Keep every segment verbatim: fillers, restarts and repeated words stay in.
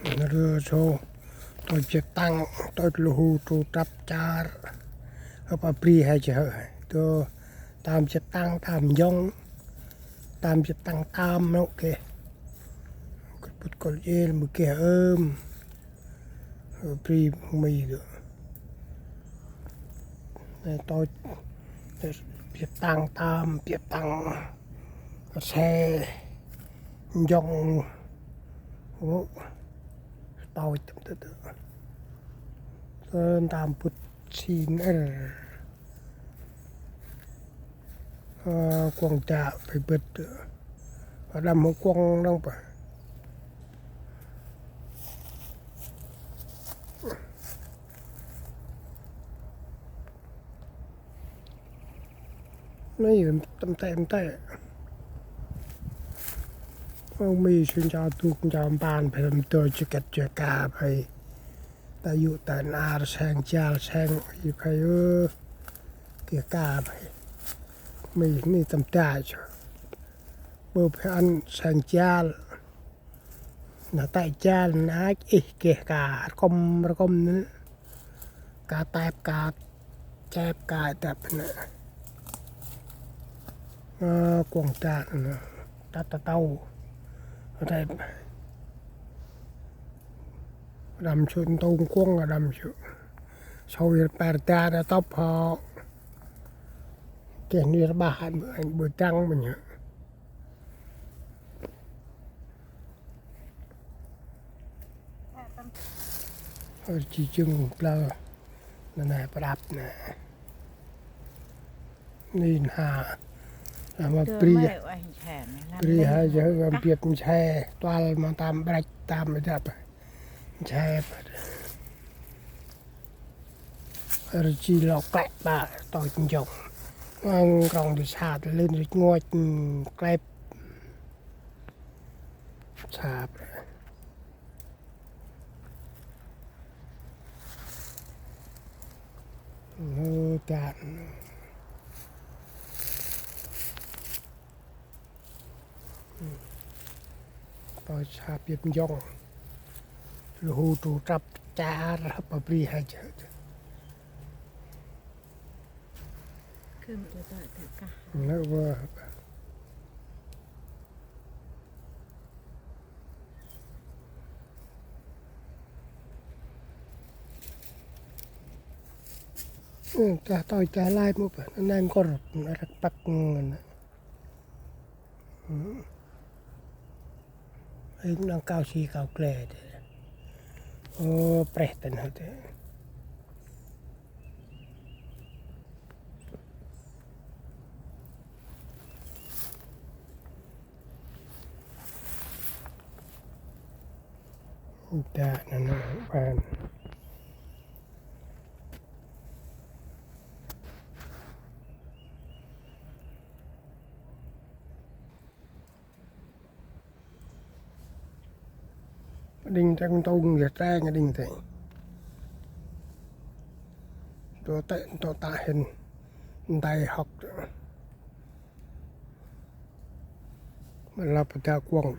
Rơ sô, tôi biăp tăng, tôi lŭ hu tu trăp char. Hơ pa bri hai jơ hơ. Tôi tam biăp tăng, tam njŏng, tam biăp tăng tam nô kê. Kut put kol jêl mơ kê ơm. Hơ bri mơ mi dơ. Nê tôi biăp tăng tam, biăp tăng se njŏng. Ô. Tôch tơm tơ tơ. Tơ ntơm bŭt si nơr. Ơ, kuŏng dak pê bĭt. Ơ, đăm hŏ kuŏng đŏng pă. Nê, tâm tê, tâm tê. Ông mi sư nchao duk, nchao mpan, phải làm tôi chưa kẹt chưa ca, phải. Ta dụ ta nar sang, jal sang, y phải, ơ, kia ca, phải. Mi, mi tâm tê, chứ. Bơ phải ăn sang jal. Nă tĕ jal nă ach ih geh ka rkŭm rkŭm nă. Ka tep ka chep ka tep nă. Ơ, kuŏng dak nă. Dak ta tâu. Rep. Đăm sŭ ntŭng kuŏng đăm sŭ. Sâu ir per da da tŭp hŏ. Geh nir bah anh bơ trăng mơ nhă. Ơ, ji jưng plơ. Nê nê, prăp nê. Nin ha. Ama bri. Bri ha, jơ, ama biăp nse. Tuăl ma tam brăch, tam dăp. Nse. Rơ ji lŏ klĕ ba, tôch njŏng. Ngang krŏng di sa, tơ lin rĭch ngôch, klĕp. Sap. Nơ dan. Tôch sap biăp njŏng. Lŭ hu tu trăp char hăp bri hai jơ. Nơ, wơ. Ơ, ta tôch ta lai mơ pă, nê ngor, nê răk păk ngăn. Ơ. Ê, nâng cao si cao gle tê. Ơ, preh tên hơ tê. Dak nê nê ban. Đinh trăng tông ya trăng đinh thế. Tô tệ tô ta hên. Ntai hŏk. Mà lặp ta quăng.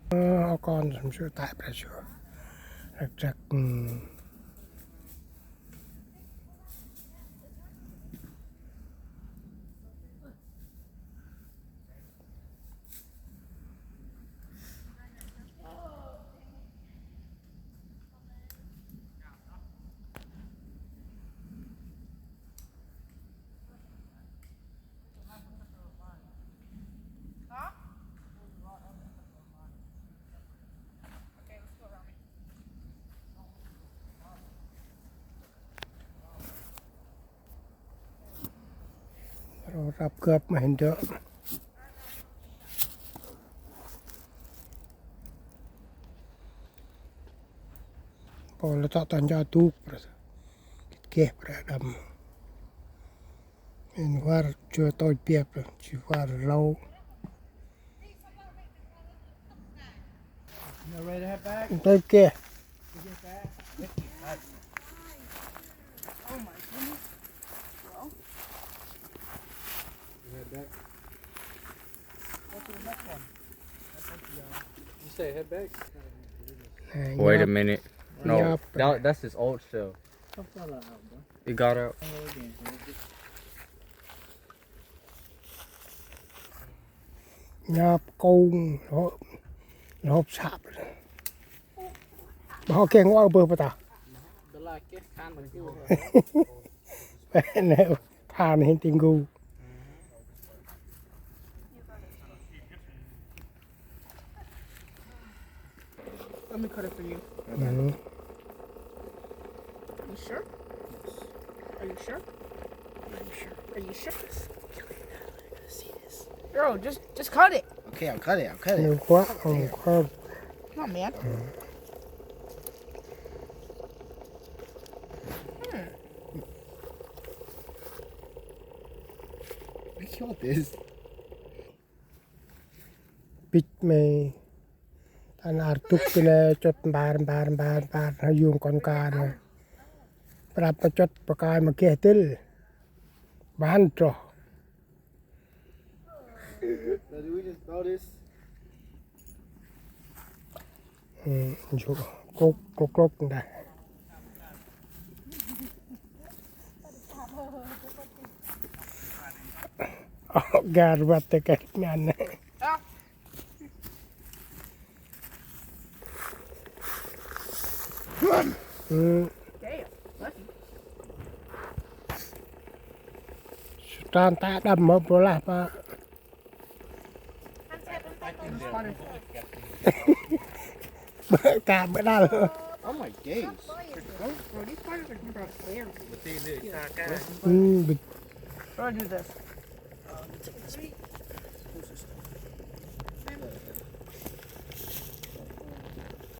Ơ, kon sum su tai pra su. Rek rek. Rap gâp ma hên dơ. Pô la tŏ tŏ nja duk. Geh pra đăm. Hên war chua tôch biăp, chi war lâu. Tôch geh. Oh my goodness. Well, Say, head back. Wait a minute. No, that, that's his old shell. It got out. Nhăp kông, lŏ, lŏ săp. Bơ keh ngua bơ pơ ta. Nê, than hên ti ngu. Let me cut it for you. Are you sure? Are you sure? Are you sure? Are you sure? Bro, just just cut it. Okay, I'll cut it. I'll cut it. Nê, khua, khua. Come on, man. Hmm. I killed this. Bĭch mê. Ăn ar dŭk nê chŭt mbar, mbar, mbar, mbar, hơ yŭng kon ka nê. Prăp ma chŭt, pa kai ma geh dĭl. Ban trôh. So do we just throw this? Ơ, jŏ, kŭk, kŭk, kŭk, ndah. Ơ, gar văt tê kĕt ngăn. Ơ. Tran ta đăm mơ bô lah pa. Ka bơ đal. Oh my days. Bro, these spiders are coming out of air. Ơ, bĭch. Bro, do this.